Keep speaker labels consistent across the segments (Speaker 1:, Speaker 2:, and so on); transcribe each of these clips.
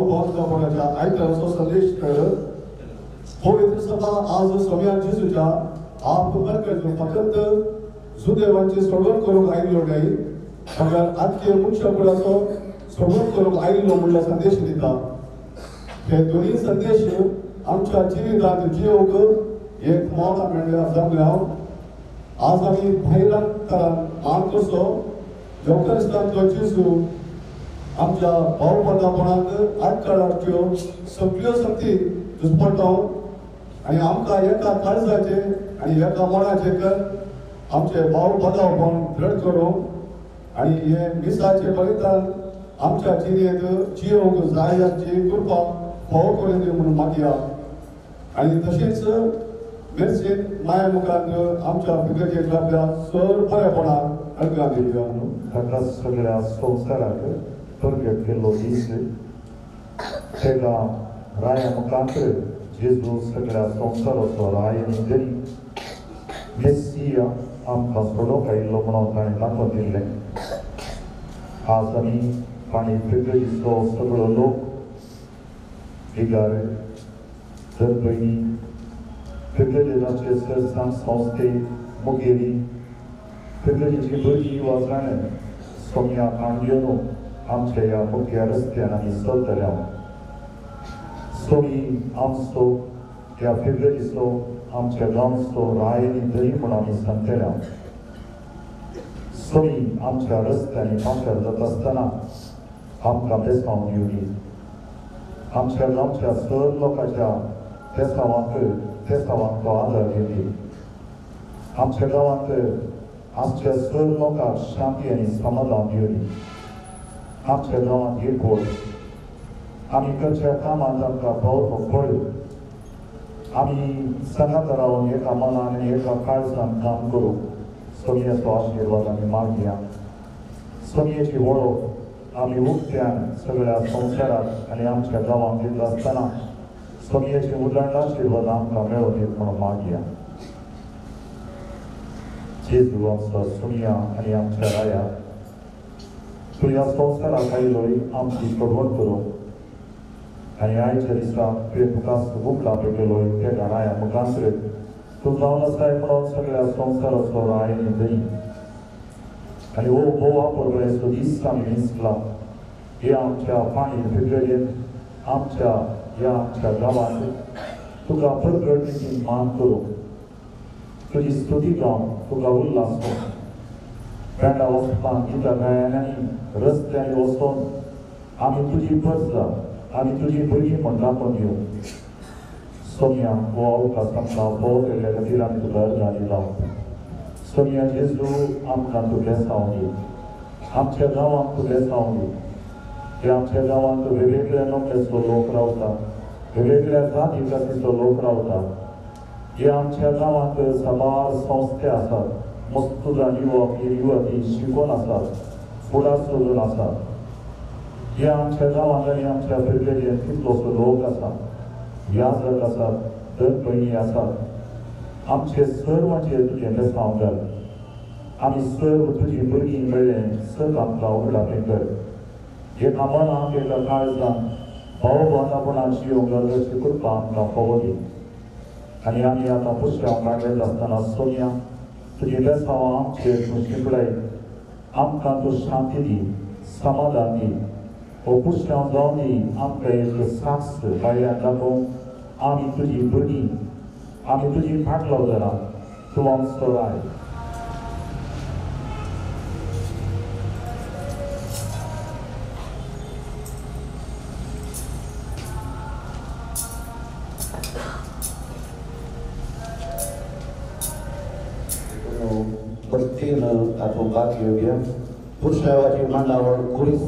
Speaker 1: भाव आयताराचो संदेश तर पवित्र सभा आज सोम्या जेजूच्या आप बरकत फकत जुदेवांची सोडवण करूंक आयिल्लो न्हय मगर आजचे मनशा कुळाचो सोडवण करूंक आयिल्लो म्हणलो संदेश दिता. हे दोन्ही संदेश आमच्या जिवितांत जियोवंक एक मोल मेळ्ळ्या जावंक. आज आमी भायरांतरान मान करचो येवकरिस्तांतलो जेजू आमच्या भावपणापणाक आडखळाच्यो सगळ्यो शक्ती दुस्पटाव आनी आमकां एका काळजाचे आनी एका मनाचे कर आमचे भाव बदावपण दृढ करूंक आनी हे मिसाचे बलिदान आमच्या जिणेंत जियोवंक जाय आमची कृपा फावो करून दी म्हणून मागया. आनी तशेंच मेर्सेन माया मुखार आमच्या फिगर्जेक आपल्या सर बरेपणाक अर्गां दिवया.
Speaker 2: ताका सगळ्या संवसाराक प्रगट केल्लो दीस तेका राया मुखार जेजू सगळ्या संवसाराचो राय आनी धनी मेस्सिया आमकां सोडोवंक आयिल्लो म्हणून ताणें दाखोवन दिल्लें. आज आमी पाणी फिगर्जीचो सगळो लोक बिगार दर भयणी फिगर्जेचे सरसांग संस्थे मुखेली फिगर्जीची भुरगीं वा जाणें सोम्या काणयोनो आमच्या ह्या मुख्य रस्त्यान आमी चलतले. सोमी आमचो ह्या फिगर्जीचो आमच्या गांवचो राय आनी धनी म्हूण आमी सांगतले. सोमी आमच्या रस्त्यांनी पाशार जाता आसतना आमकां बेसांव दिवनी. आमच्या गांवच्या सर लोकांच्या तेसावांक तेसावांक आदार दिवनी. आमच्या गांवांत आमच्या सर लोकांक शांती आनी समाधान दिवनी. आमच्या गांवांत एकवट आमी करच्या कामांत आमकां पावतो फळ आमी सांगात रावन एका मनान आनी एका काळजान काम करूं. सोमयेचो आशिर्वाद आमी मागया. सोमयेची वळख आमी उक्त्यान सगळ्या संवसाराक आनी आमच्या गांवांत दिता आसतना सोमयेचे उदंड आशिर्वाद आमकां मेळोवन दीत म्हणून मागया. जेजू आमचो सोमया आनी आमच्या राया तूं ह्या संवसाराक आयलोय आमची सोडवण करूं आनी आयच्या दिसा तुवें तुका उगडा पेटयलोय त्या राया मुखार तूं जावन आसाय म्हणून सगळ्या संवसाराचो राय आनी धनी आनी हो भोव परबेचो दीस आमी विंचला. हे आमच्या पाणी फिगर्जेंत आमच्या ह्या आमच्या गांवांत तुका परगट रितीन मान करूं तुजी स्तुती गावन तुका उल्हास करूं. पेंडा वचपाक गितां गायनांनी रस्त्यांनी वचून आमी तुजी परजा आमी तुजी भुरगीं म्हूण दाखोवन दिवं. सोमया हो अवकाश आमकां भोव केल्ल्या खातीर आमी तुका अर्गां दिला. सोमया जेजू आमकां तूं बेसांव दी. आमच्या गांवांत तूं बेसांव दी. हे आमच्या गांवांत वेगवेगळ्या नोकरेचो लोक रावता, वेगवेगळ्या जाती जातीचो लोक रावता. हे आमच्या गांवांत साबार संस्थे आसात. मस्त जाण युवक युवती शिकून आसात, फुडार सोदून आसात. हे आमच्या गांवांत आनी आमच्या फिगर्जेंत कितलोसो लोक आसा, याजक आसात, दर भयणी आसात. आमचे सर्वांचेर तुजें बेसांव घाल. आमी सर्व तुजी भुरगीं मेळ्ळें सग आमकां उगडापें कर. एका मनाक एका काळजान भाव बांदापणाची घाल अशी कृपा आमकां फावो दी. आनी आमी आतां पुस्तकां काडलें आसतना सोमया तुजी बेसांव आमचेर तूं शिंपडाय. आमकां तूं शांती दी, समाधान दी. हो पुस्तकां जावन दी आमकां एक साक्ष भायल्यान दाखोवंक आमी तुजी भुरगीं, आमी तुजी फाटलो जालां. तूं आमचो राय.
Speaker 3: भक्तीन तातूंत भाग घेवया. पुरुषाची मांडावळ कुरीस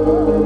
Speaker 4: Oh,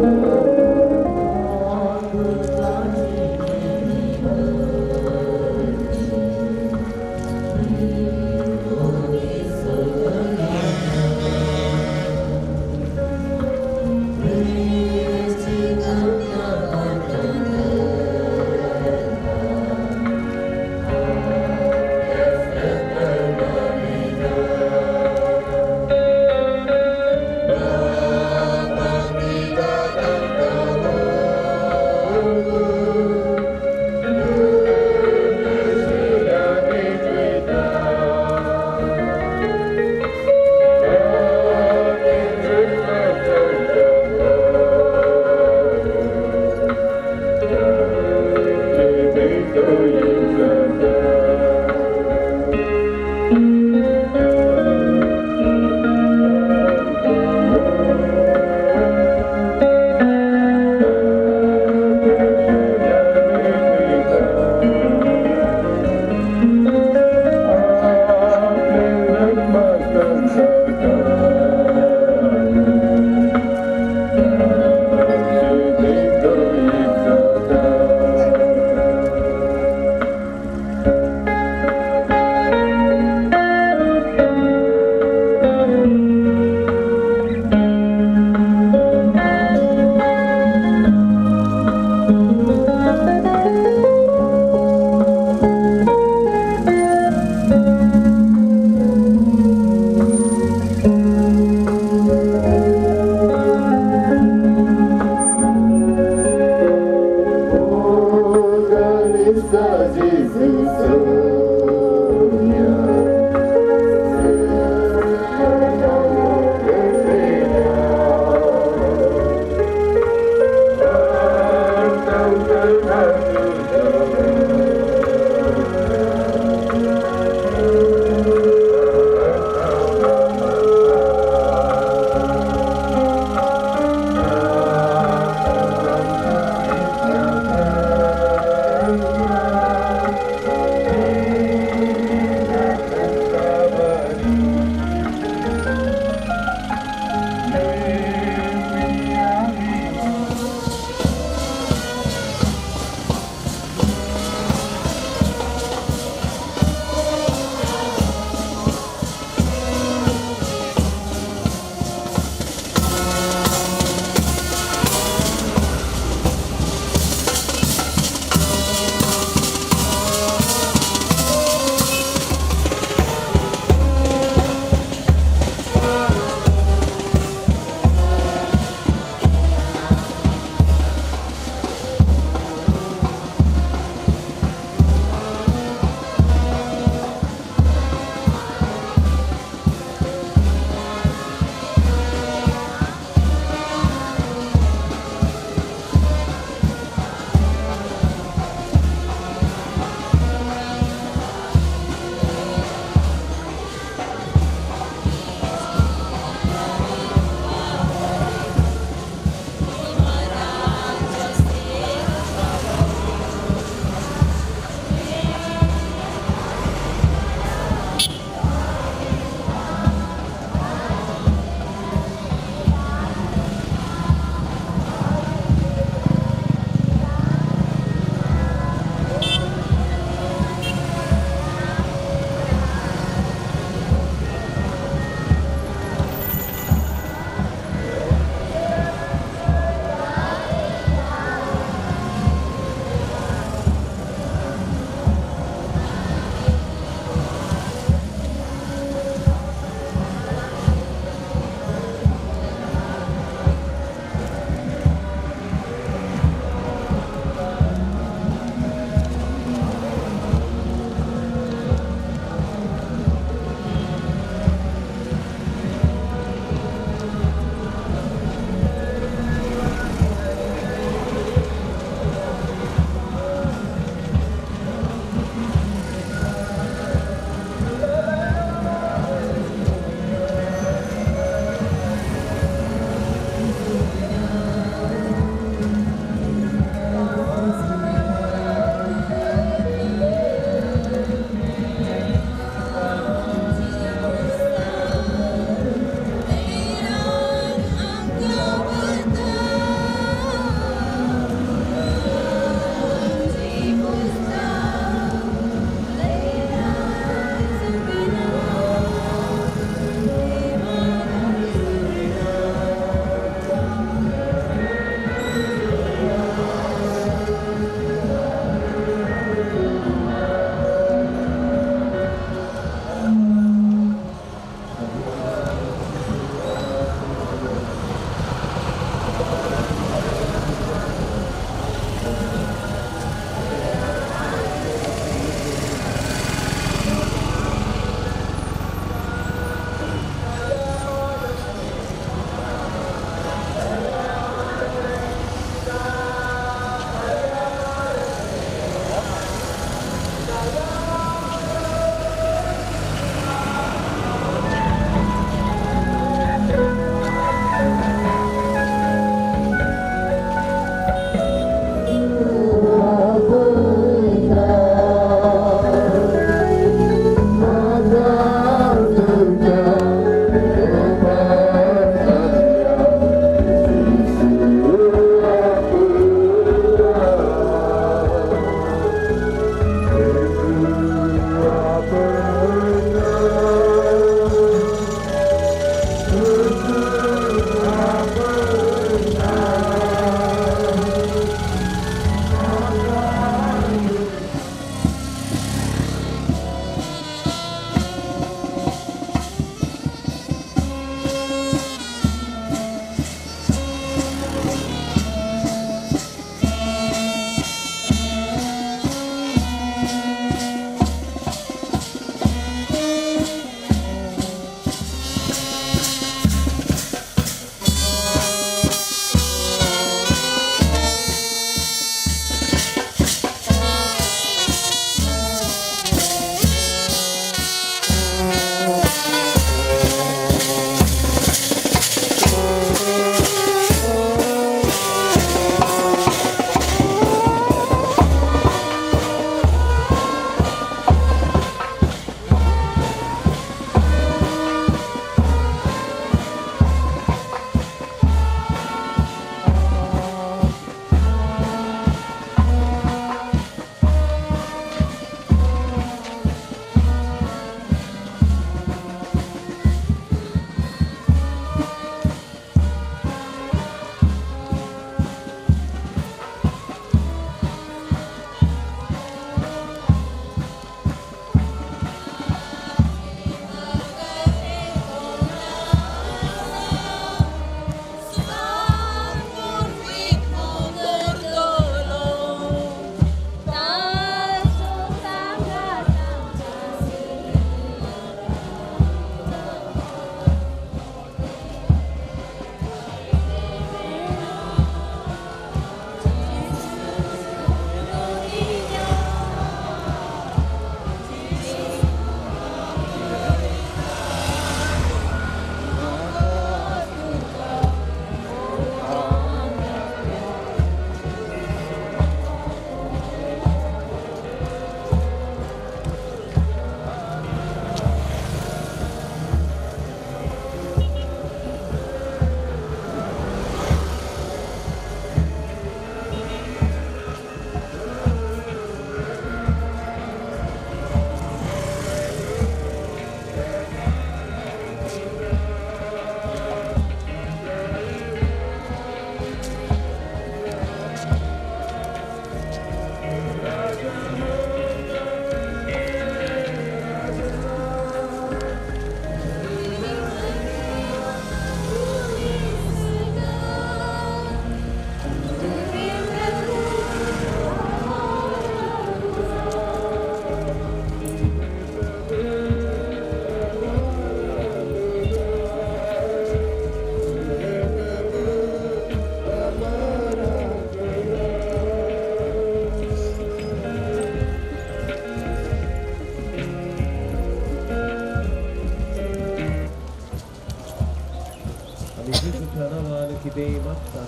Speaker 4: कितेंय मागता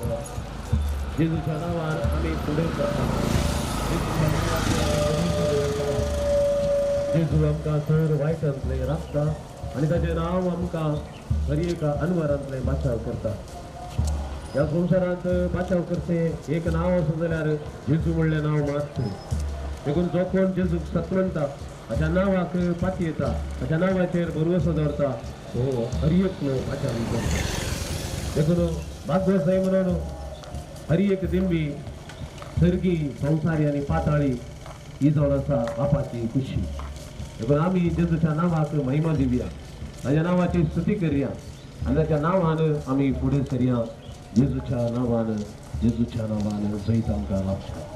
Speaker 4: जेजूच्या नांवान आमी फुडें सरता. जेजूच्या नांवान जेजू आमकां चड वायटांतलें राखता आनी ताचें नांव आमकां हर एका अनवरांतलें बाचाव करता. ह्या संवसारांत बाचाव करचें एक नांव आसा जाल्यार जेजू म्हणलें नांव मात्र. देखून जो कोण जेजूक सत म्हणटा ताच्या नांवाक पाती येता, ताच्या नांवाचेर भरवसो दवरता, तो हर एकलो बाचाव करता. देखून भागवत म्हणून हर एक दिंबी सर्गी संवसारी आनी पाताळी ही जावन आसा बापाची खुशी. देखून आमी जेजूच्या नांवाक महिमा दिवया, ताच्या नांवाची स्तुती करया आनी ताच्या नांवान आमी फुडें सरया. जेजूच्या नांवान, जेजूच्या नांवान जैत आमकां लाभता.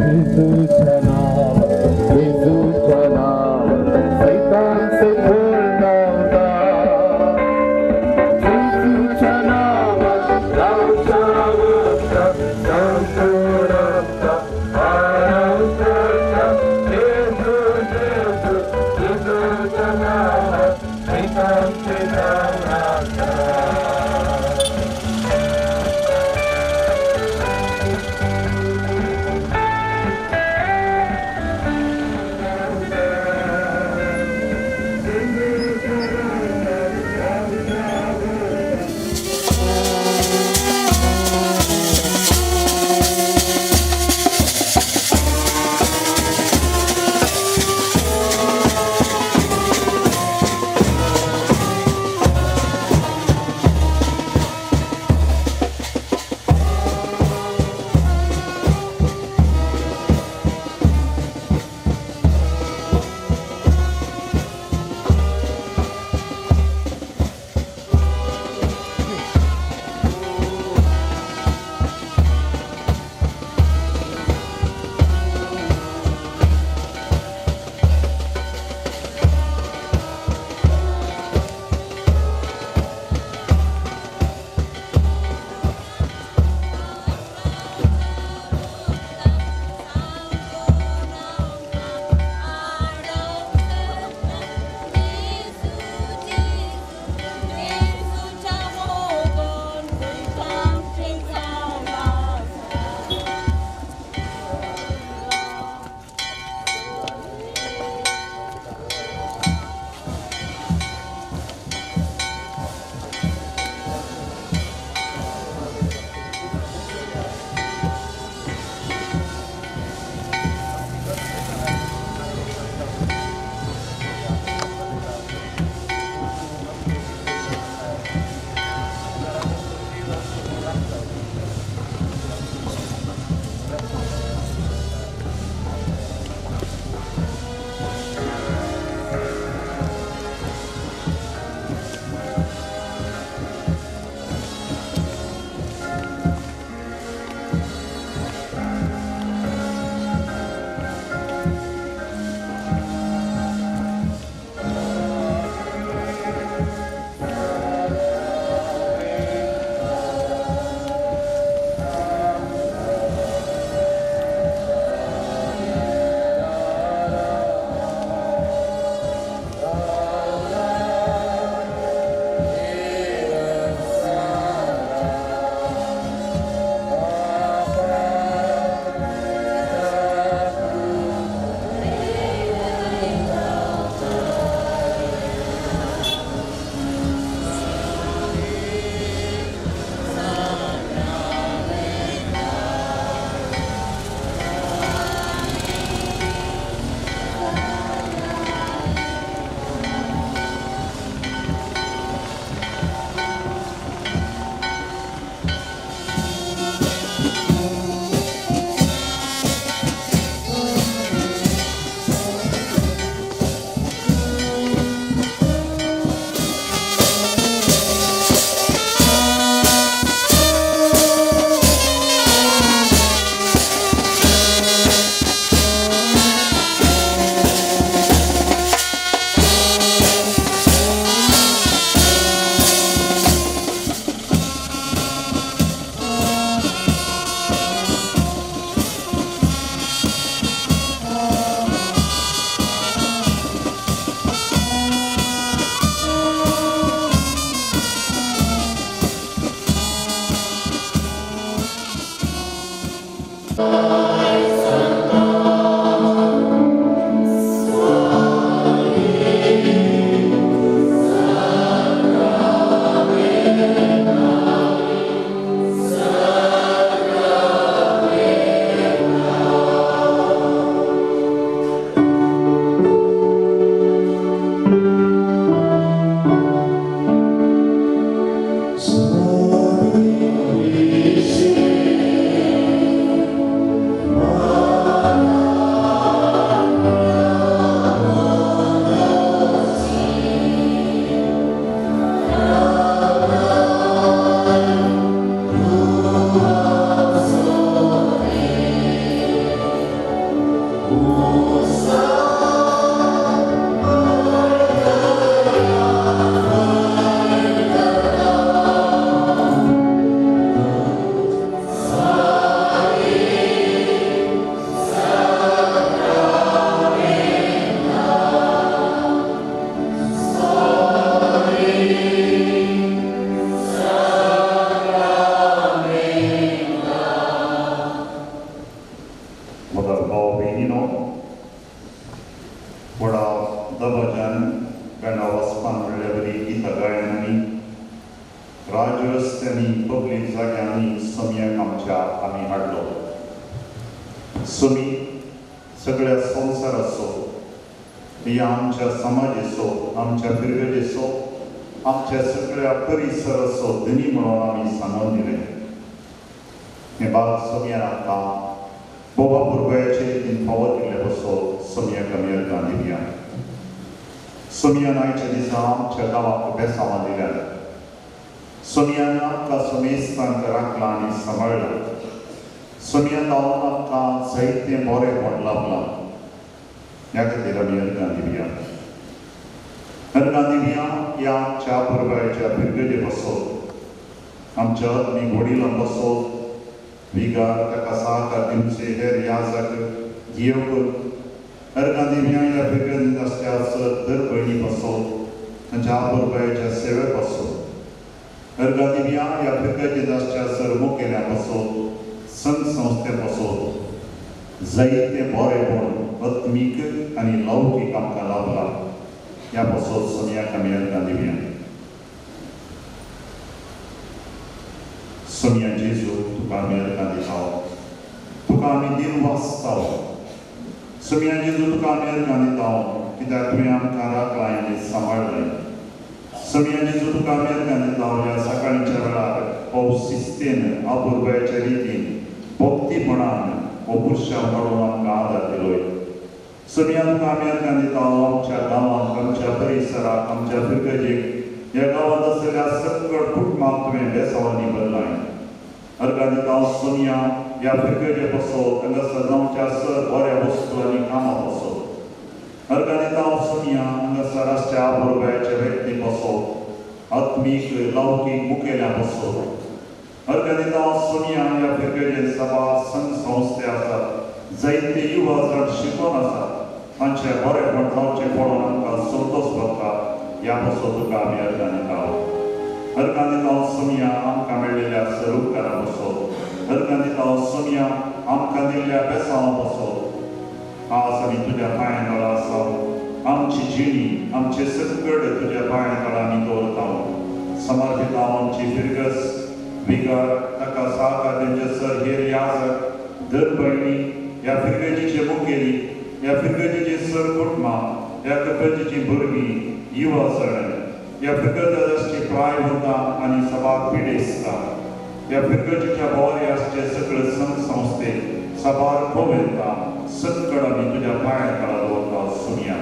Speaker 5: जेजूच्या नांव,
Speaker 2: रस्त्यांनी पब्लीक जाग्यांनी सोमयाक आमच्या आमी हाडलो. सोमी सगळ्या संवसाराचो, ह्या आमच्या समाजेचो, आमच्या फिरगजेचो, आमच्या सगळ्या परिसराचो धनी म्हणून आमी सांगून दिलें. हें बाग सोमयान आमकां बोवा पुरबायाचे रितीन फावो दिल्ले बसो सोमयाक आमी अर्गां दिवया. सोमयान आयच्या दिसा आमच्या गांवाक बेसांवां दिल्यात. सोमयान आमकां सोमेस्तांक राखलां आनी सांबाळ्ळां. सोमयान लावन आमकां जायतें बरेंपण लाभलां. ह्या खातीर आमी अर्गां दिवया. अर्गां दिवया ह्या आमच्या पुरबायाच्या फिरगजे बसो, आमच्या आत्मीक वडिलां बसो, विगार ताका सहकार दिवचे हेर याजक दिवक अर्गां दिवया ह्या फिरगजेंत आसच्या दर भयणी बसो, तांच्या पुरबायाच्या सेवे बसो. अर्गां दिवया ह्या फिरगजेंत आसच्या सर मुखेल्या बसो, संघ संस्थे बसो, जायते बरेंपण आत्मीक आनी लौकीक आमकां लाभलां. ह्या पासत सोमयाक आमी अर्गां दिवया. सोमया जेजू, तुका आमी अर्गां दिता, तुका आमी दिन वाचता. सोमया जेजू, तुका आमी अर्गां दिता कित्याक तुवें आमकां राखलां आनी सांबाळ्ळें. सोमया जेजू, तुका आमी अर्गां दिता ह्या सकाळींच्या वेळार हो शिस्तेन अपुरबायेच्या रितीन भक्तीपणान हो पुरशांव काडून आमकां आदार दिलोय. सोमया तुका आमी अर्गां दिता आमच्या गांवांत, आमच्या परिसराक, आमच्या फिरगजेक, ह्या गांवांत आसलेल्या सकट कुटुंबाक तुवें बेसांवांनी बदलाय. अर्गां दिता सोमया ह्या फिरगजे बसो, हांगासर जावच्या सर बऱ्या वस्तू आनी कामां बसो. अर्गां दिता सोमया हांगासर आसच्या बरोबराच्या व्यक्ती बसो, आत्मीक लौकीक मुखेल्या बसो. अर्गां दिता सोमया ह्या फिरगजेन सभा संघ संस्थे आसात, जायते युवा जाण शिकोन आसात, तांचे बरेंपण जावचें पळोवन आमकां संतोश भोगता. ह्या पासत तुका आमी अर्गां दिता. अर्गां दिता सोमया आमकां मेळिल्ल्या सर उपकारा पासत. अर्गां दिता सोमया आमकां दिल्ल्या बेसांवा पासत. आज आमी तुज्या पांयां तळा आसा. आमची जिणी, आमचे सकड तुज्या पांयां तळा आमी दवरता. समर्पिता आमची फिरगस, विगार, ताका सहकार दिवचे सर हेर याजक, दर भयणी, ह्या फिरगजीचे मुखेली, ह्या फिरगजीचे सर कुटुंबां, ह्या फिरगजीची भुरगीं, युवा सण, ह्या फिरगजाची प्रायवंतां आनी सभा पिडेस्तां, ह्या फिरगजीच्या बोवारी आसचे सगळे संघ संस्थे, सभार कोवेंतां, सकड आमी तुज्या पांयां तळा दवरता. सोमया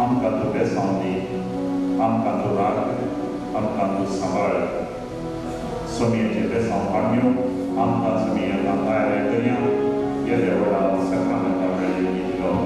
Speaker 2: आमकां तूं बेसांव दी, आमकां तूं राख, आमकां तूं सांबाळ. सोमयाचे बेसांव काडण्यो आमकां सोमया तयार करया. येद्या व्हडा सकाळच्या वेळेर इतलो.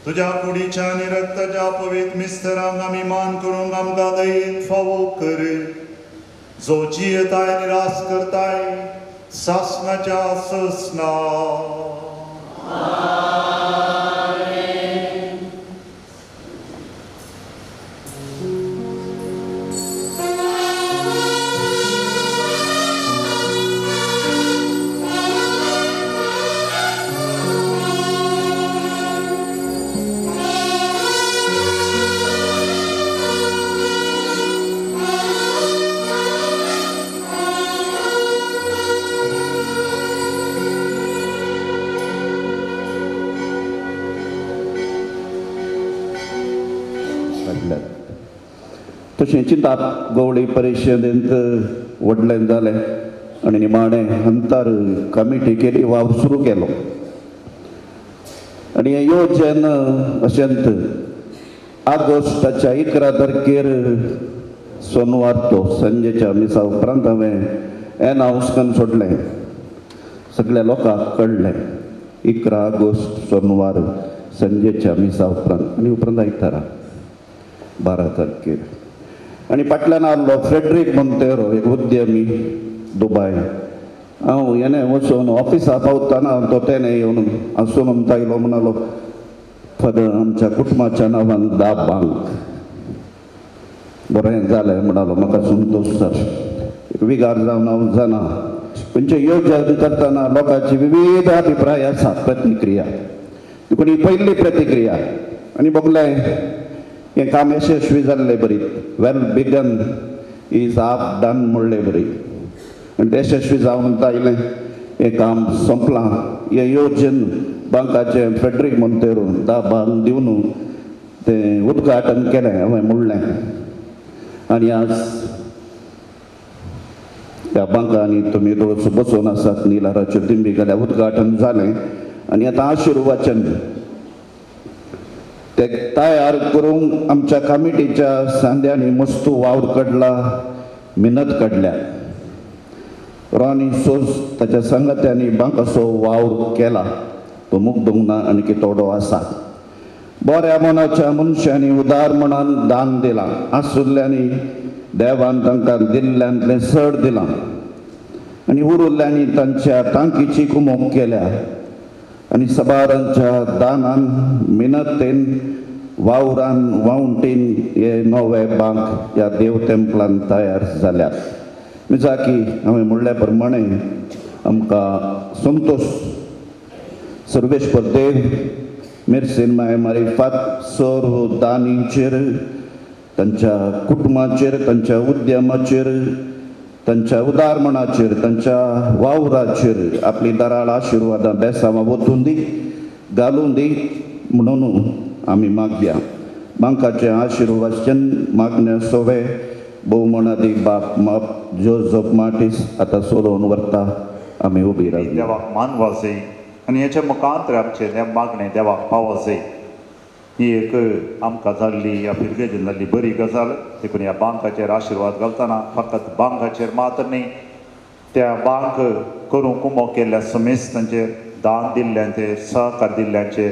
Speaker 2: तुज्या कुडीच्या आनी रक्ताच्या पवित्र मिस्तरांक आमी मान करूंक आमकां दयेन फावो कर. जो जियेताय आनी रास करताय सासणाच्या ससना.
Speaker 5: हाडल्यात. तशें चिंताप गवळी परिशदेंत व्हडलें जालें आनी निमाणें हंतर कमिटी केली, वावर सुरू केलो. आनी हें योजन अशेंत ऑगस्टाच्या 11 तारखेर सोनवार तो संजेच्या मिसा उपरांत हांवें एनावंस करून सोडलें, सगळ्या लोकांक कळ्ळें 11 ऑगस्ट सोनवार संजेच्या मिसा उपरांत आनी उपरांत आयतारा 12 तारखेर. आनी फाटल्यान आहलो फ्रेडरीक मोंतेरो, एक उद्यमी दुबाय. हांव हेणें वचून ऑफिसा पावतना तो तेणें येवन आसून आमकां आयलो, म्हणालो फादर आमच्या कुटुंबाच्या नांवान 10 बांक बरें जालें म्हणालो, म्हाका संतोश जालो. एक विगार जावन हांव जाणा खंयचें योजन करतना लोकांची विविध अभिप्राय आसा, प्रतिक्रिया. देखून ही पयली प्रतिक्रिया आनी बगलें हें काम यशस्वी जाल्लें बरी, well begun is half done म्हणलें बरी. आनी तें यशस्वी जावन आयलें, हें काम सोंपलां. हें योजन बांकाचें फ्रेडरीक मोंतेरो 10 बांक दिवन तें उद्घाटन केलें हांवें म्हणलें. आनी आज त्या बांकांनी तुमी रोज बसोवन आसात, निलाराच्यो दिंबी घाल्या, उद्घाटन जालें. आनी आतां आशिर्वाचन ते तयार करूंक आमच्या कमिटीच्या सांद्यांनी मस्तू वावर काडला, मिनत काडल्या. रॉनी सोज ताच्या सांगात्यांनी बांकाचो वावर केला, तो मुगदूंक ना आनी थोडो आसा. बऱ्या मनाच्या मनशांनी उदार मनान दान दिलां, आसुल्ल्यांनी देवान तांकां दिल्ल्यांतलें चड दिलां आनी उरुल्ल्यांनी तांच्या तांकीची कुमोक केल्या. आनी सबारांच्या दानान मिनतेन वावरान वावंटीन हे नवे बांक ह्या देव तेंपलान तयार जाल्यात. मिजाकी हांवें म्हणल्या प्रमाणे आमकां संतोश सर्वेश्वर देव मिरसेन माय मारिफात सर्व दानींचेर, तांच्या कुटुंबाचेर, तांच्या उद्यमाचेर, तांच्या उदारमणाचेर, तांच्या वावराचेर आपली दराळ आशिर्वादां बेसांवां वतून दी, घालून दी म्हणून आमी मागया. बांकाचें आशिर्वाचन मागण्या सोवे भोवमनादीक बाप माप जोजफ मार्टीस आतां सोडोवन व्हरता. आमी उबी रावया.
Speaker 2: देवाक मानवासय आनी हेच्या मुखांतर आमचें मागणें देवाक पावसय. ही एक आमकां जाल्ली ह्या फिरगेजीन जाल्ली बरी गजाल. देखून ह्या बांकाचेर आशिर्वाद घालतना फकत बांकाचेर मात्र न्ही, त्या बांक करूंक कुमोक केल्ल्या समेस्तांचेर, दान दिल्ल्यांचेर, सहकार दिल्ल्यांचेर,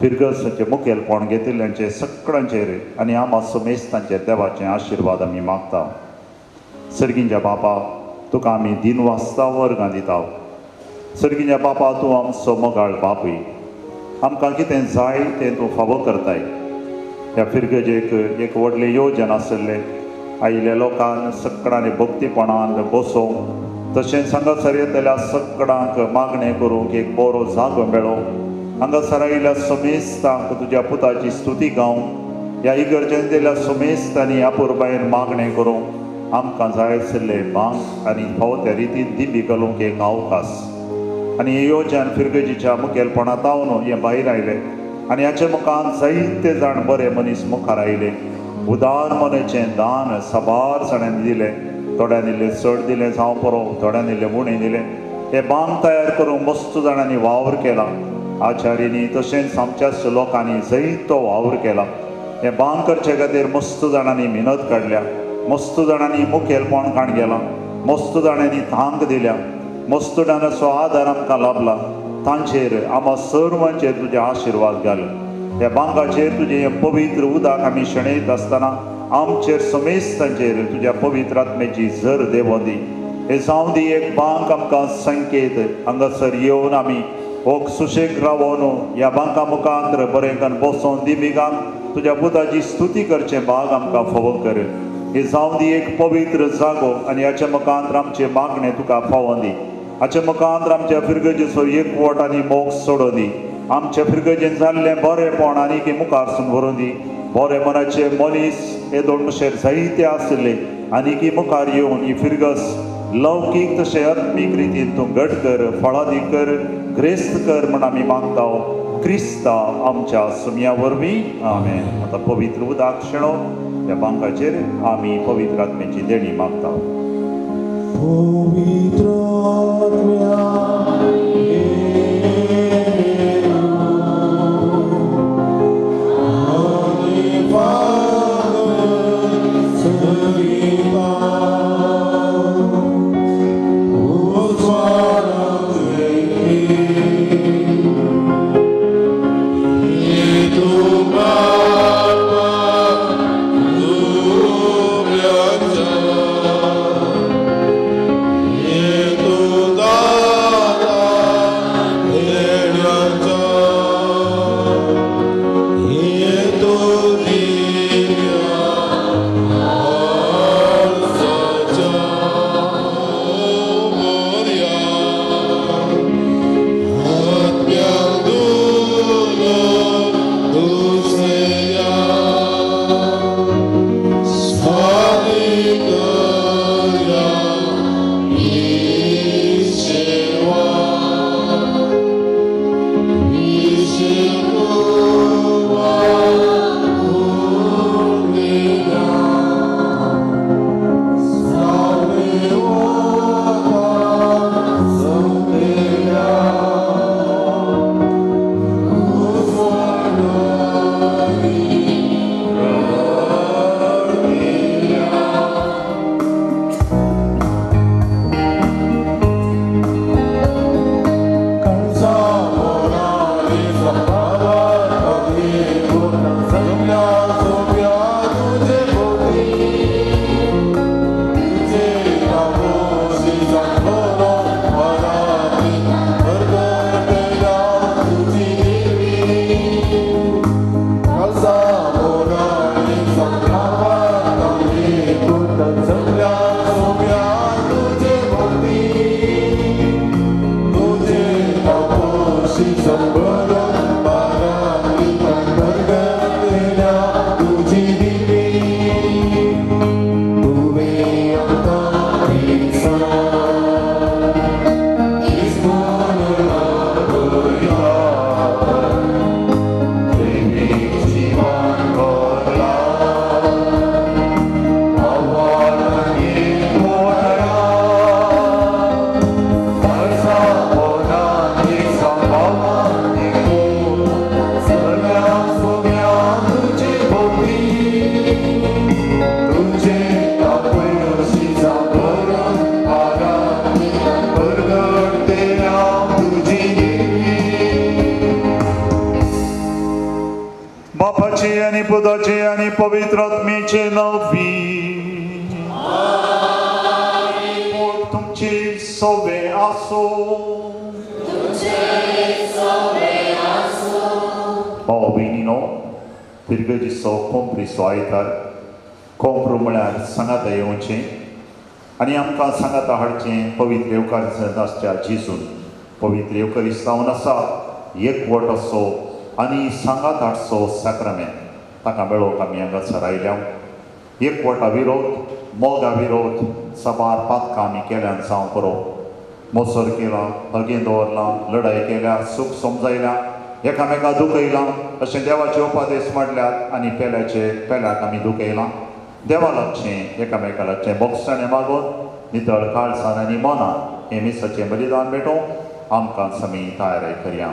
Speaker 2: फिरगर्सांचें मुखेलपण घेतिल्ल्यांचेर, सगळ्यांचेर आनी आमा समेस्तांचेर देवाचे आशिर्वाद आमी मागता. सर्गींच्या बापा, तुका आमी दिन वाजता वर्गां दिता. सर्गींच्या बापा, तूं आमचो मोगाळ बापूय, आमकां कितें जाय तें तूं फावो करताय. ह्या फिरगजेक एक व्हडलें योजन आशिल्लें, आयिल्ल्या लोकांक सगळ्यांनी भक्तीपणान बसोवंक, तशेंच हांगासर येतल्या सगळ्यांक मागणें करूंक एक बरो जागो मेळो. हांगासर आयिल्ल्या समेस्तांक तुज्या पुताची स्तुती गावंक, ह्या इगर्जेन दिल्या समेस्तांनी अपुरबायेन मागणें करूंक आमकां जाय आशिल्लें बांक आनी फावो त्या रितीन दिंबी घालूंक एक अवकाश. आनी हें योजन फिरगजेच्या मुखेलपणांत हांव हें भायर आयलें आनी हाचे मुखार जायते जाण बरे मनीस मुखार आयले. उदार मनाचें दान साबार जाणांनी दिलें, थोड्यांनी इल्लें चड दिलें जावं पुरो, थोड्यांनी इल्लें उणें दिलें. हें बांक तयार करूंक मस्त जाणांनी वावर केला, आचार्यांनी तशेंच आमच्याच लोकांनी जायतो वावर केला. हें बांक करचे खातीर मस्त जाणांनी मेहनत काडल्या, मस्त जाणांनी मुखेलपण काण गेलां, मस्त जाणांनी तांक दिल्या, मस्त जाणांचो आदार आमकां लाभला. तांचेर आमा सर्वांचेर तुजे आशिर्वाद घाल. ह्या बांकाचेर तुजें हें पवित्र उदक आमी शेणयत आसतना आमचेर समेस्तांचेर तुज्या पवित्र आत्म्याची झर देवों दी. हें जावं दी एक बांक आमकां संकेत, हांगासर येवन आमी हो सुशेग रावोन ह्या बांका मुखांत बरें करून बसोन दिमिगान तुज्या पुताची स्तुती करचें भाग आमकां फावो कर. हें जावं दी एक पवित्र जागो आनी हाच्या मुखांत आमचें मागणें तुका फावों दी. हाच्या मुखांत आमच्या फिरगजेचो एकवट आनी मोग सोडों दी. आमच्या फिरगजेन जाल्लें बरेंपण आनी की मुखार सून व्हरूं दी. बरे मनाचे मनीस हे दोन मशेर जायते आशिल्ले आनी की मुखार येवन ही फिरगस लौकीक तशें आत्मीक रितीन तूं घट कर, फळादी कर, ग्रेस्त कर म्हण आमी मागता. क्रिस्ता आमच्या सुमया वरवीं आमेन. आतां पवित्र उदक शेणो ह्या बांकाचेर आमी पवित्र आत्म्याची देणी मागता.
Speaker 6: पवित्र आत्म्या
Speaker 2: पुताचे आनी पवित्र आत्म्याचे नांवी तुमचे सवे आसो. भाव भयणीनो, पिरगजीचो कोंपरीचो आयतार, कोंपरो म्हळ्यार सांगाता येवचें आनी आमकां सांगाता हाडचें पवित्र येवकार आसच्या जेजून. पवित्र येवकारीस्त जावन आसा एकवट असो आनी सांगात हाडचो साक्रामेंत ताका मेळोवंक आमी हांगासर आयल्या. एकवटा विरोध, मोगा विरोध साबार पातकां आमी केल्यान जावं पुरो. मोसर केला, हगें दवरलां, लढाय केल्या, सूख समजायल्या, एकामेका दुखयलां अशें देवाचे उपदेश म्हणल्यात आनी पेल्याचे पेल्याक आमी दुखयलां. देवा लागचें एकामेका लागचें बोगसाणें मागून नितळ काळसान आनी मनान हें मिसाचें बलिदान भेटोवंक आमकां समी तयारी करया.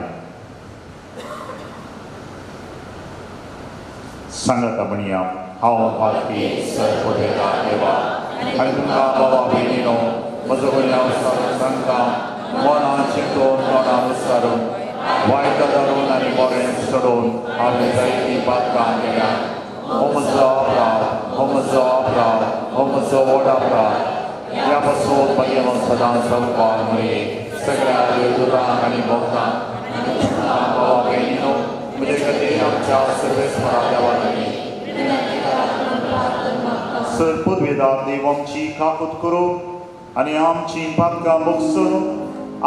Speaker 2: सांगाता म्हणया, हांव पापी सरपटेता देवा आनी तुमकां बाबा भयणीनो म्हजो गुन्यांव सांगता मनान चिंतून तोंडान उच्चारून वायट धरून आनी बरें सोडून हांवें जायतीं पातकां केल्या. हो म्हजो अपराध, हो म्हजो अपराध, हो म्हजो व्हड अपराध. ह्या पासून म्हगेलो सदां संपार मरे सगळ्या देवदूतांक आनी भक्तांक बाबा भयणीनो म्हजे खातीर आमच्या सर्वेस्परा देवा लागीं. सर पदवेदार देव आमची काकूत करूं आनी आमची पातकां भोगसून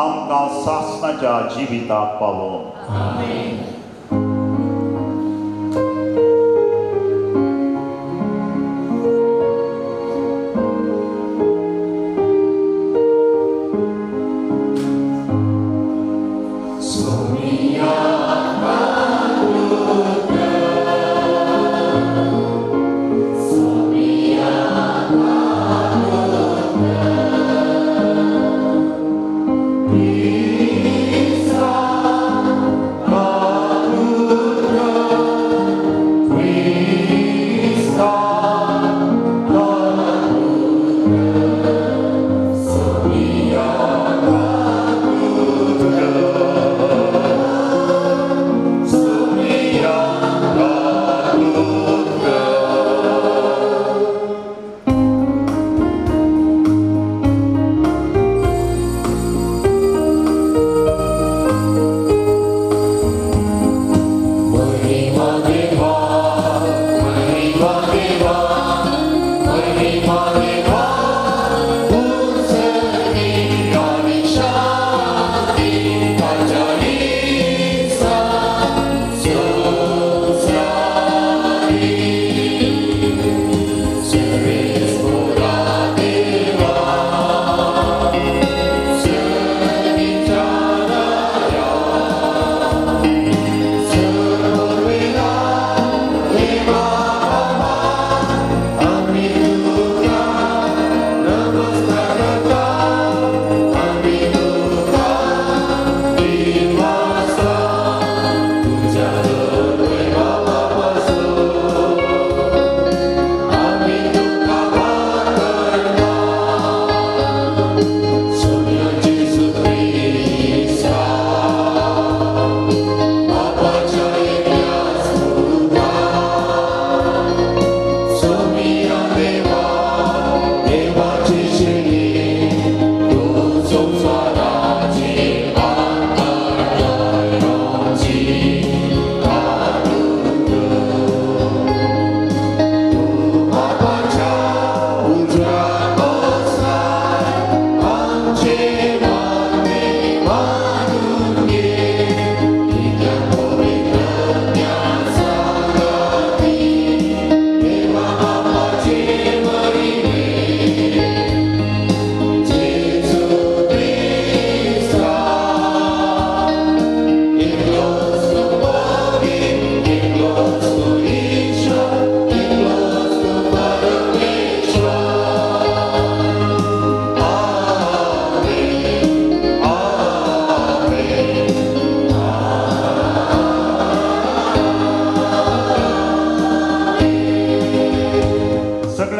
Speaker 2: आमकां सासणाच्या जिविताक पावोवं.
Speaker 6: Sonia.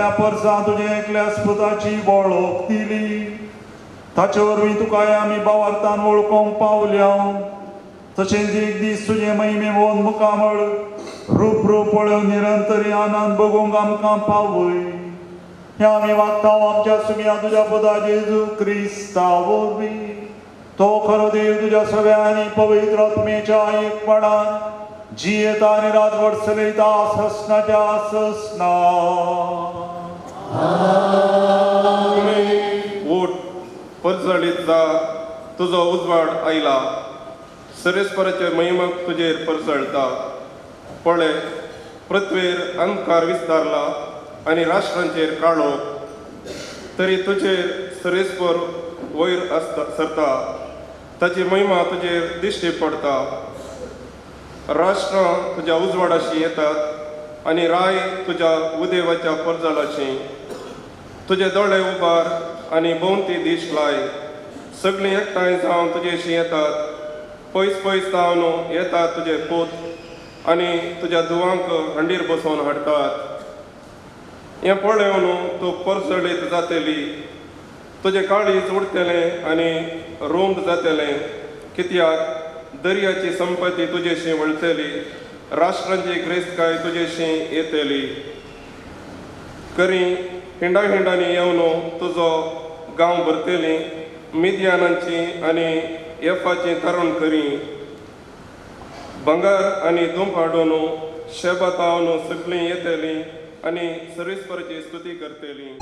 Speaker 2: सगळ्या परसां तुजे एकल्या स्पुताची वळख दिली. ताचे वरवीं तुका आमी भावार्थान वळखूंक पावल्या. तशेंच एक दीस तुजें महिमे वोन मुखामळ रूप रूप पळोवन निरंतरी आनंद भोगूंक आमकां पावय. हें आमी मागता आमच्या सुम्या तुज्या पुता जेजू क्रिस्ता वरवीं. तो खरो देव तुज्या सगळ्या आनी पवित्र आत्मेच्या एकपणान जियेता आनी राजवट चलयता ससनाच्या ससना.
Speaker 7: उठ, परजळीत जा, तुजो उजवाड आयला. सरेस्पराचे महिमक तुजेर परजळटा. पळय, पृथ्वेर अंधकार विस्तारला आनी राष्ट्रांचेर काळो, तरी तुजेर सरेस्पर वयर आसता सरता. ताची महिमा तुजेर दिश्टी पडटा. राष्ट्रां तुज्या उजवाडाशी येतात आनी राय तुज्या उदेवाच्या परजळाशी. तुजे दोळे उबार आनी भोंवती दीश लाय. सगळीं एकठांय जावन तुजेशी येतात. पयस पयस जावन येतात तुजे पूत आनी तुज्या धुवांक हंडीर बसोवन हाडटात. हें पळोवन तूं परजळीत जातली. तुजें काळीज उडटलें आनी रोंद जातलें. कित्याक दर्याची संपत्ती तुजेशी वळटली, राष्ट्रांची ग्रेस्तकाय तुजेशी येतली. करी हिंडा हिंडांनी येवन तुजो गांव भरतली. मिद्यानांची आनी एफाची तरुण करी. भांगर आनी धूप हाडून शेबातावन सगळीं येतली आनी सर्वेस्पराची स्तुती करतली.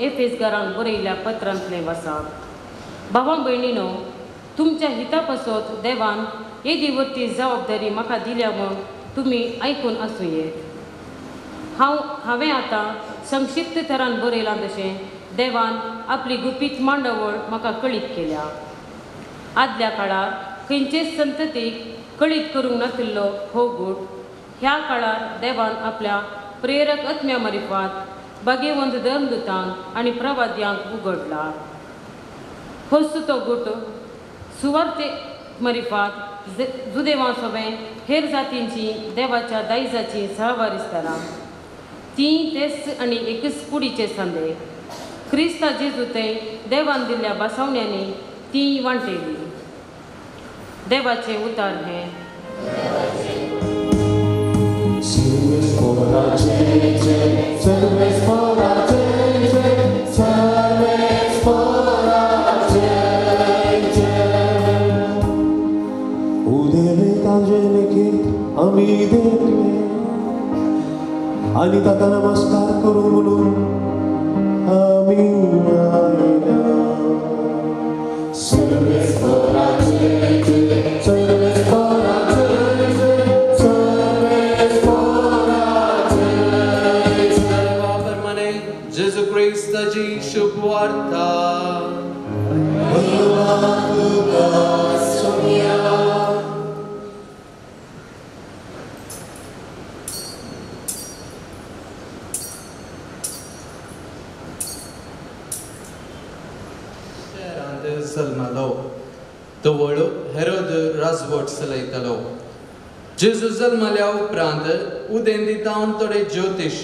Speaker 8: एफेसगारांक बरयल्ल्या पत्रांतलें वाचा. भावा भयणीनो, तुमच्या हिता पासत देवान येदी वरती जबाबदारी म्हाका दिल्या म्हूण तुमी आयकून आसूं येत. हांवें आतां संक्षिप्त थरान बरयलां तशें देवान आपली गुपीत मांडावळ म्हाका कळीत केल्या. आदल्या काळार खंयचेच संततीक कळीत करूंक नातिल्लो हो गूट ह्या काळार देवान आपल्या प्रेरक आत्म्या मारिफात भाग्यवंत धर्मदूतांक आनी प्रवाद्यांक उगडला. होच तो गूट सुवार्ते मारिफात जुदेवां सोबें हेर जातींची देवाच्या दायजाची सहवारिस्तारां ती तेच आनी एकच कुडीचे सांदे क्रिस्ता जेजू थंय देवान दिल्ल्या बासावण्यांनी ती वांटेली. देवाचें उतार हें.
Speaker 6: Service for our आनी ताका नमस्कार करूं म्हणून आमी आयल्या.
Speaker 9: जेजू क्रिस्ताची शुभवार्ता. जल्मलो तवळ हेरोद राजवट चलयतालो. जेजू जल्मल्या उपरांत उदेंती तावन थोडे ज्योतिश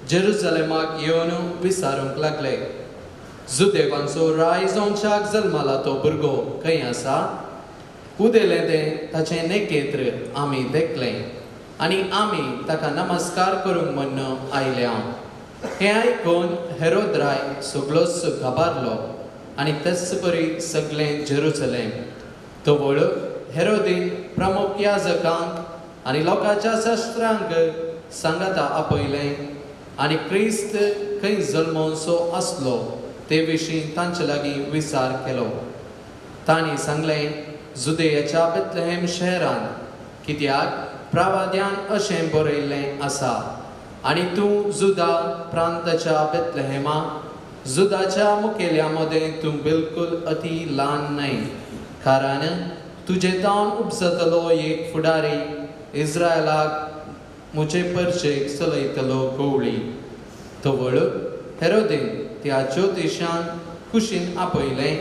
Speaker 9: जेरुजलेमाक येवन विचारूंक लागले, जुदेवांचो राय जावच्याक जल्मला तो भुरगो खंय आसा? उदेलें तें ताचें नेकेत्र आमी देखलें आनी आमी ताका नमस्कार करूंक म्हण आयल्या. हें आयकून हेरोद राय सगळोच घाबारलो आनी तेच परी सगळें जेरुजलेम. तवळ हेरोदीन प्रमुख याजकांक आनी लोकांच्या शास्त्रांक सांगाता आपयलें आनी क्रिस्त खंय जल्मोवचो आसलो ते विशीं तांचे लागीं विचार केलो. तांणी सांगलें, जुदेयाच्या बेथलेहेम शहरांत, कित्याक प्रावाद्यान अशें बरयल्लें आसा, आनी तूं जुदा प्रांताच्या बेथलेहेमा, जुदाच्या मुखेल्या मदें तूं बिलकुल अती ल्हान न्हय, कारण तुजे तावन उपजतलो एक फुडारी इस्रायलाक म्हजे परचेक चलयतलो गवळी. तवळ हेरोदीन त्या ज्योतिशान कुशीन आपयलें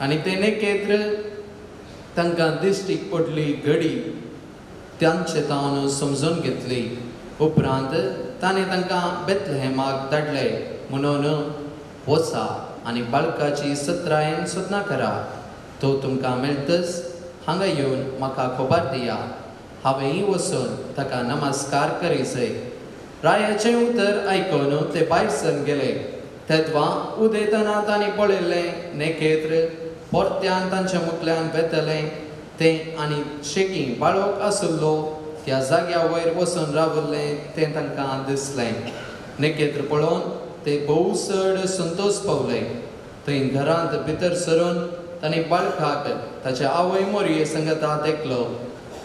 Speaker 9: आनी ते नेकेत्र तांकां दिश्टीक पडली घडी तांचे तावन समजून घेतली. उपरांत ताणें तांकां बेथलेहेमाक धाडले म्हणून, वचा आनी बाळकाची सत्रायेन सोदना करा, तो तुमकां मेळटच हांगा येवन म्हाका खबर दिया, हांवेंय वचून ताका नमस्कार करीसय. रायाचें उतर आयकून ते भायर सरून गेले. तेद्वां उदयतना तांणी पळयल्लें नेकेत्र परत्यान तांच्या मुखल्यान वेतलें तें आनी शेकी बाळक आशिल्लो त्या जाग्या वयर वचून राविल्लें तें तांकां दिसलें. नेकेत्र पळोवन ते भोव चड संतोश पावले. थंय घरांत भितर सरून तांणी बाळकाक ताच्या आवय मोरये संगता देखलो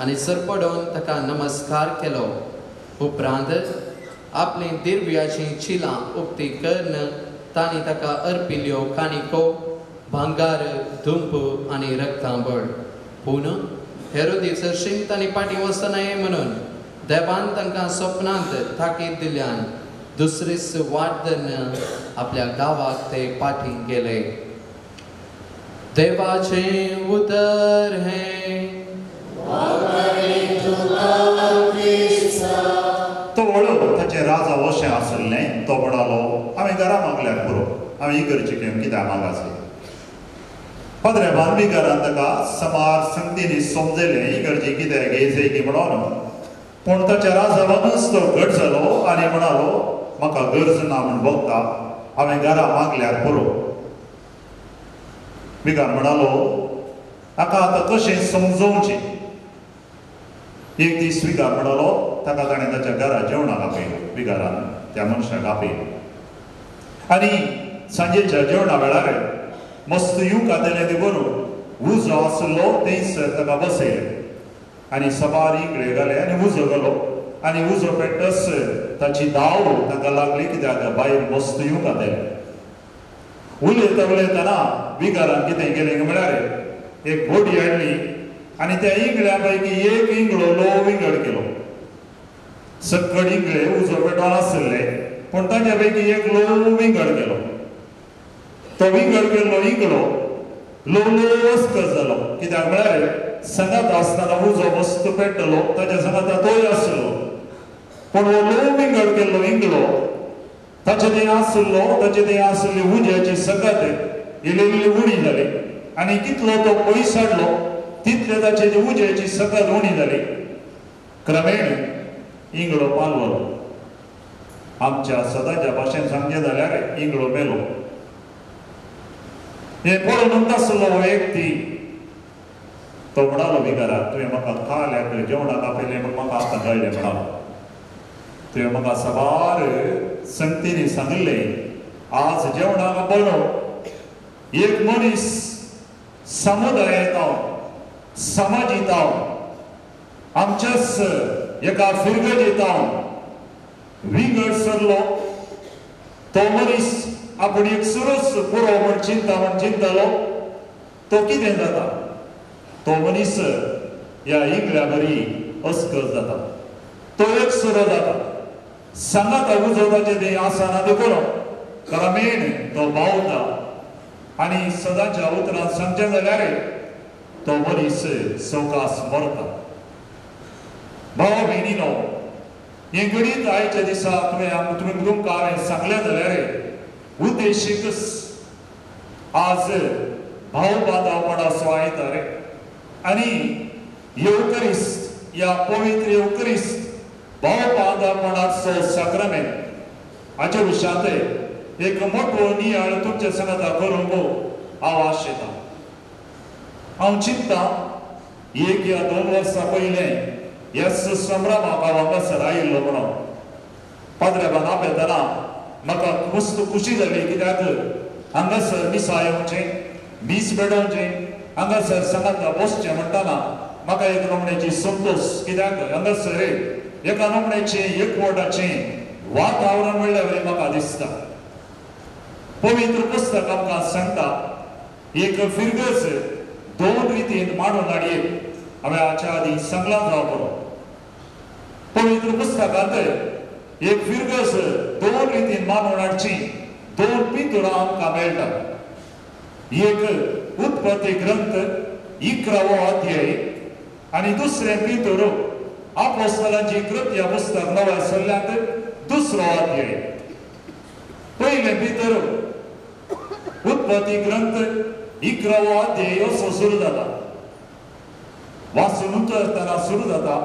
Speaker 9: आनी सरपडोवन ताका नमस्कार केलो. उपरांत आपली दिर्व्याचीं चिलां उक्ती करून तांणी ताका अर्पिल्यो काणिको, भांगार, धुंप आनी रक्तांबळ. पूण हेरोदी सरशीं तांणी फाटीं वचनाय म्हणून देवान तांकां सपनांत ताकीद दिल्यान दुसरीच वाट धरून आपल्या गांवाक ते फाटीं गेले. देवाचें उतर हें.
Speaker 2: तो व्हडलो ताचें राजा अशें आसलें. तो म्हणालो, हांवें घरा मागल्यार पुरो, हांवें इगर्जे घेवन कित्याक मागासलें. पाद्रे बांदवीकारान ताका समार संगतींनी समजलें इगर्जी कित्याक घेयचें की म्हणून. पूण ताच्या राजावानूच तो घट जालो आनी म्हणालो, म्हाका गरज ना म्हूण भोगता, हांवें घरा मागल्यार पुरो. विकार म्हणालो, हाका आतां कशें समजोवचें. एक दीस विकार म्हणालो, ताका ताणें ताच्या घरा जेवणाक आपयलो. विकारान त्या मनशाक आपयलो आनी सांजेच्या जेवणा वेळार मस्त येवंक आतालें ते बरोवन उजो आसलो थंयसर ताका बसयलें आनी सबार इकडे घाले आनी उजो घालो आनी उजो पेट्टच ताची धांव ताका लागली, कित्याक भायर मस्त येवंक आतालें. उलयता उलयतना विकारान कितें केलें म्हळ्यार एक बोडी हाडली आनी त्या इंगळ्या पैकी एक इंगळो ल्हव विंगड केलो. सकड इंगळे उजो पेटोवन आसले पूण ताच्या पैकी एक ल्हव विंगड केलो. तो विंगड केल्लो इंगळो ल्हव ल्हव अस्कत जालो, कित्याक म्हळ्यार सांगात आसतना उजो मस्त पेट्टलो, ताच्या सांगाता तोय आसलो. पूण हो ल्हव विंगड केल्लो इंगळो ताचे थंय आसलो, ताचे थंय आसली उज्याची सकत इल्ली इल्ली उणी जाली आनी कितलो तो पयस हाडलो तितले ताचे उज्याची सकत उणी जाली. क्रमेण इंगळो पालवलो. आमच्या सदांच्या भाशेन सांगचें जाल्यार इंगळो मेलो. हें पळोवन आसलो व्यक्ती तो म्हणालो विकाराक, तुवें म्हाका खाल्याक जेवणाक आपयलें म्हूण म्हाका आतां कळ्ळें म्हणालो. तुवें म्हाका साबार संगतींनी सांगिल्लें आज जेवणाक बरो एक मनीस समुदाय येता समाज येता आमच्याच एका फिरगज येता विंगड सरलो तो मनीस आपूण एक सुरूच पुरो म्हण चिंता म्हण चिंतालो तो कितें जाता तो मनीस ह्या इंगळ्या बरी अस्कल जाता तो एक सुरो जाता सांगाता उजो तें आसना देखून क्रमेण तो बावता आनी सदांच्या उतरान सांगचें जाल्यार तो मनीस सवकास मरता. भाव भयणीनो हें गणीत आयच्या दिसा तुवें तुमकां हांवें सांगलें जाल्यार उद्देशीकच आज भाव बांदावपणाचो आयतार आनी येवकरिस्त ह्या पवित्र येवकरिस्त भाव बांदावपणाचो साक्रामेंत हाच्या विशयांत एक मोटो नियाळ तुमच्या सांगाता करूंक हांव आशेतां. हांव चिंता 1 या 2 वर्सां पयलें ह्याच संभ्रमाक हांव हांगासर आयिल्लो म्हणून पाद्रेबान आपयतना म्हाका मस्त खुशी जाली कित्याक हांगासर मिसा येवचें मीस भेटोवचें हांगासर सांगाता बसचें म्हणटना म्हाका एक नमण्याची संतोश कित्याक हांगासर एका नमण्याचें एकवटाचें वातावरण म्हणल्यार वरी म्हाका दिसता. पवित्र पुस्तक आमकां सांगता एक फिरगज 2 रितीन मांडून हाडये हांवें हाच्या आदीं सांगलां जावं बरो. पवित्र पुस्तकांत एक फिरगज 2 रितीन मांडून हाडची 2 पिंतुरां आमकां मेळटा. एक उत्पत्ती ग्रंथ 11वो अध्याय आनी दुसरें पिंतूर आपोस्तलांची कृत्या पुस्तक 9व्या सल्ल्यांत 2रो अध्याय. पयलें पिंतूर उत्पत्ती ग्रंथ 11वो अध्याय असो सुरू जाता. वाचून उतरतना सुरू जाता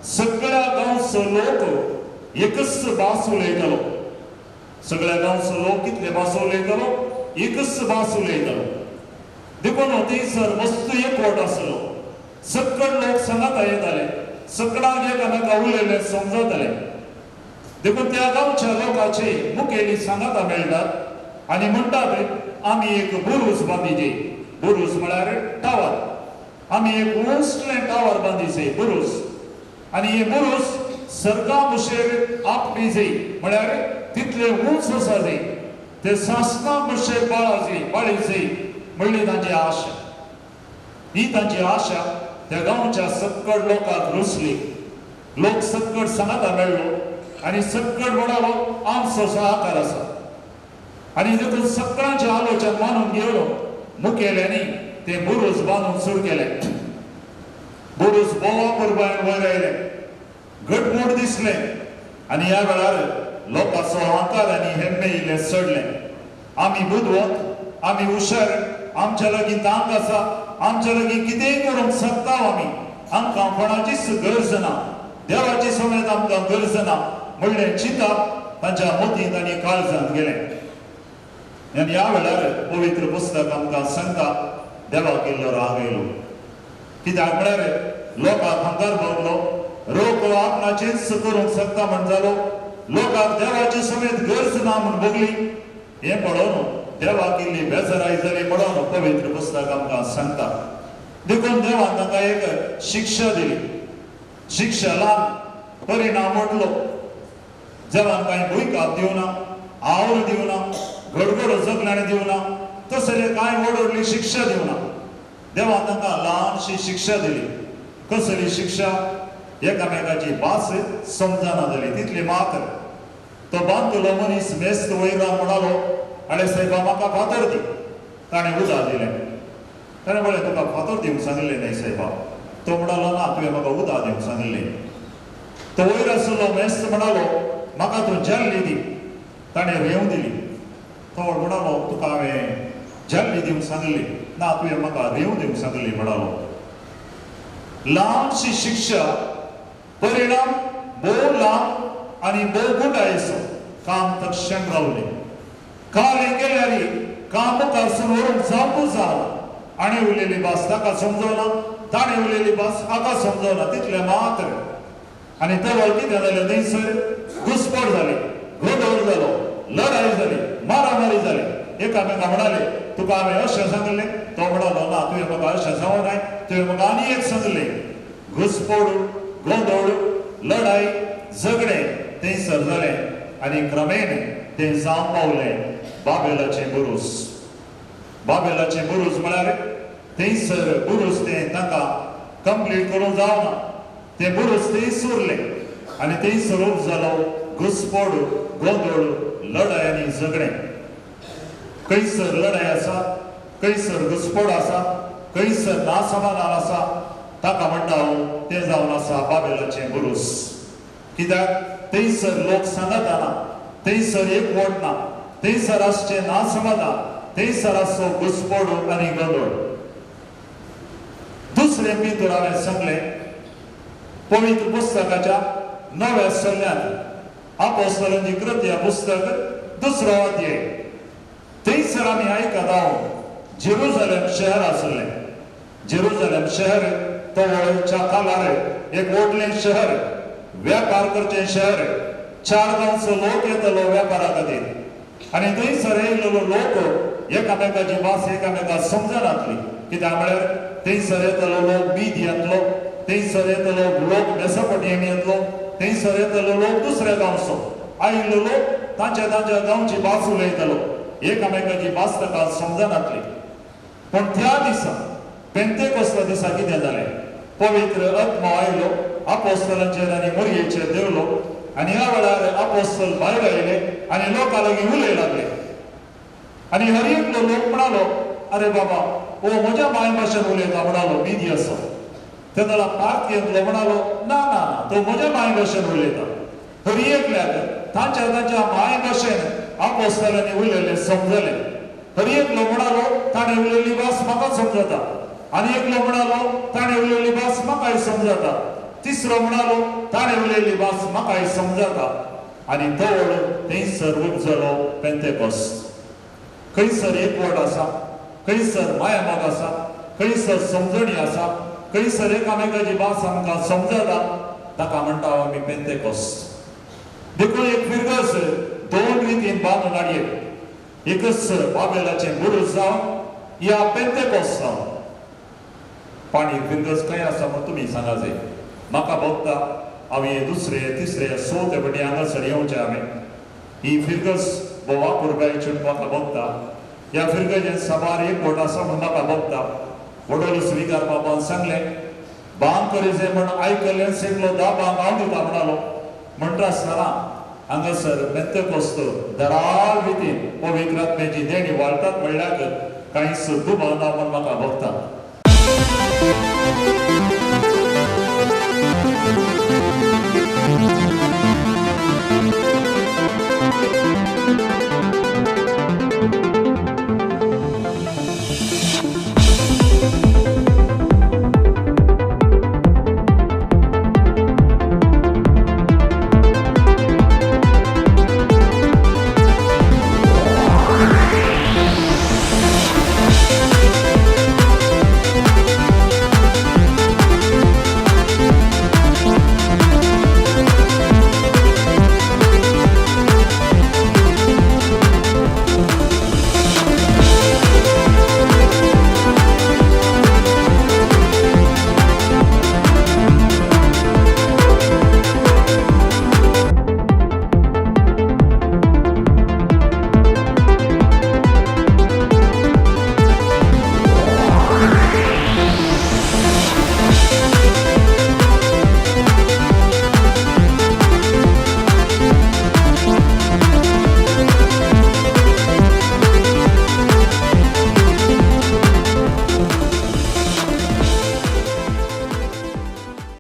Speaker 2: सगळ्या गांवचो लोक एकच भास उलयतालो. सगळ्या गांवचो लोक कितले भास उलयतालो एकच भास उलयतालो. देखून थंयसर मस्त एकवट आसलो. सगळे लोक सांगाता येताले सगळ्यांक एकामेका उलयले समजताले. देखून त्या गांवच्या लोकांचे मुखेली सांगाता मेळटात आनी म्हणटात आमी एक बुरूज बांदिजे. बुरूज म्हळ्यार टावर. आमी एक उंचलें टावर बांदिजे बुरूज आनी हे बुरूज सर्गा मुशेर आपली म्हळ्यार तितले उंच आसा जाय ते सासना मुशेर बाळाजी बाळीजे म्हणली तांची आशा. ही तांची आशा त्या गांवच्या सक्कड लोकांक रुचली. लोक सक्कड सांगाता मेळ्ळो आनी सक्कड म्हणालो आमचो सहकार आसा आनी देखून सगळ्यांचे आलोचन मानून घेवन मुखेल्यांनी ते बुरूज बांदून सुरू केले. बुरूज बोवा पुरबायन वयर आयले घटमूट दिसले आनी ह्या वेळार लोकांचो अहंकार आनी हेम्मे इल्लें चडलें. आमी बुदवंत आमी हुशार आमच्या लागीं तांक आसा आमच्या लागीं कितेंय करूंक शकता आमी आमकां कोणाचीच गरज ना देवाची समेत आमकां गरज ना म्हणलें चिंतप तांच्या मतींत आनी काळजांत गेलें. आनी ह्या वेळार पवित्र पुस्तक आमकां सांगता देवाक इल्लो राग आयलो कित्याक म्हळ्यार लोकांक हंकार भरलो लोक आपणाचेंच करूंक शकता म्हण जालो लोकांक देवाची समेत गरज ना म्हूण भोगली. हें पळोवन देवाक इल्ली बेजाराय जाली म्हणून पवित्र पुस्तक आमकां सांगता. देखून देवान तांकां एक शिक्षा दिली. शिक्षा ल्हान परिणाम म्हटलो देवान कांय भुंयकाप दिवना आवर दिवना गडगडो जगलाणी दिवना तसले कांय व्हड व्हडली शिक्षा दिवना. देवान तांकां ल्हानशी शिक्षा दिली. कसली शिक्षा? एकामेकाची भास समजना जाली तितली मात्र. तो बांदतलो मनीस मेस्त वयर म्हणालो आळे साहेबा म्हाका फातर दी. ताणें उदक दिलें. ताणें म्हळें तुका फातर दिवंक सांगिल्लें न्हय साहेबा. तो म्हणालो ना तुवें म्हाका उदक दिवंक सांगिल्लें. तो वयर आशिल्लो मेस्त म्हणालो म्हाका तूं जाल्ली दी. ताणें रेंव दिली. तो म्हणालो तुका हांवें जाल्ली दिवंक सांगिल्ली ना तुवें म्हाका रेंव दिवंक सांगिल्ली म्हणालो. ल्हानशी शिक्षा परिणाम भोव लांब आनी भोव गुंडायचो काम तक्षण रावलें. काल गेल्यार काम मुखारसून व्हरूंक जावंकूच जावना. आनी उलयली भास ताका समजवना ताणें उलयली भास हाका समजवना तितलें मात्र. आनी तवळ कितें जालें थंयसर घुसपट जाली, गोंदळ जालो, लढाई जाली, मारामारी जाली. एकामेका म्हणाले तुका हांवें अशें सांगलें, तो म्हणालो ना तुवें म्हाका अशें सांगूंक नाय, तुवें म्हाका आनी एक सांगलें. घुसपड, गोंदळ, लढाई, झगडें थंयसर जालें आनी क्रमेण तें जावंक पावलें बाबेलाचें बुरूस. बाबेलाचें बुरूस म्हळ्यार थंयसर बुरूस तें तांकां कंप्लीट करूंक जावना, तें बुरूस थंयच उरलें आनी थंयसर उब जालो घुसपड, गोंदळ, लढाय आनी झगडें. खंयसर लढाय आसा, खंयसर घुसपड आसा, खंयसर नासमाधान आसा, ताका म्हणटा हांव तें जावन आसा बाबेलाचें बुरूस. कित्याक थंयसर लोक सांगतना, थंयसर एकवट ना, थंयसर आसचें नासमाधान, थंयसर आसचो घुसपड आनी गोंदळ. दुसरें भितर हांवें सांगलें पवित्र पुस्तकाच्या नव्या सल्ल्यांत आपोस्तलांची कृती पुस्तक दुसरो अध्याय, थंयसर आमी आयकत हांव जेरुजलेम शहर आसलें. जेरुजलेम शहर तवळच्या काळार एक व्हडलें शहर, व्यापार करचें शहर. चार गांवचो लोक येतलो व्यापारा खातीर आनी थंयसर येयलेलो लोक एकामेकाची भास एकामेका समजनातली. कित्याक म्हळ्यार थंयसर येतलो लोक मिदियांतलो, थंयसर येतलो लोक मेसोपोटेमियांतलो, थंयसर येतलो लोक दुसऱ्या गांवचो आयिल्लो लोक तांच्या तांच्या गांवची भास उलयतलो, एकामेकाची भास ताका समजनातली. पूण त्या दिसा पेंतेकोस्ता दिसा कितें जालें, पवित्र आत्मो आयलो आपोस्तलांचेर आनी मोरयेचेर देंवलो आनी ह्या वेळार आपोस्तल भायर आयले आनी लोकां लागीं उलय लागले. आनी हर एकलो लोक म्हणालो अरे बाबा हो म्हज्या माय भाशेन उलयता म्हणालो मिदी आसा. तेन्ना पार्थियेंतलो म्हणालो ना ना ना तो म्हज्या माय भाशेन उलयता. हर एकल्याक तांच्या तांच्या माय भाशेन आपोस्तलांनी उलयलें समजलें. हर एकलो म्हणालो ताणें उलयल्ली भास म्हाका समजता, आनी एकलो म्हणालो ताणें उलयल्ली भास म्हाकाय समजता, तिसरो म्हणालो ताणें उलयल्ली भास म्हाकाय समजता. आनी तवळ थंयसर उपजलो पेंतेकोस्त. खंयसर एकवट आसा, खंयसर मायामोग आसा, खंयसर समजणी आसा, खंयसर एकामेकाची भास आमकां समजता, ताका म्हणटा आमी पेंतेकोस्त. देखून एक फिरगस दोन रितीन बांदून हाडये, एकच बाबेलाचें बुरूस जावन या पेंतेकोस्त जावन. पाणी फिरगस खंय आसा म्हण तुमी सांगा जाय. म्हाका भोगता हांव हे दुसरे तिसरे चवथे फावटी हांगासर येवचें हांवें ही फिरगस भोवा कुरबायची म्हाका भोगता. ह्या फिरगजेन साबार एकवट आसा म्हूण म्हाका भोगता. वडोल स्विकार बाबान सांगलें बांग करी म्हण आयकल्लें एकलो 10 बांग हांव दिता म्हणालो. म्हणटा आसतना हांगासर पेंतेकोस्त दराळ रितीन पवित्र आत्म्याची देणी वाळटात म्हणल्यार कांयच दुबाव ना म्हूण म्हाका भोगता.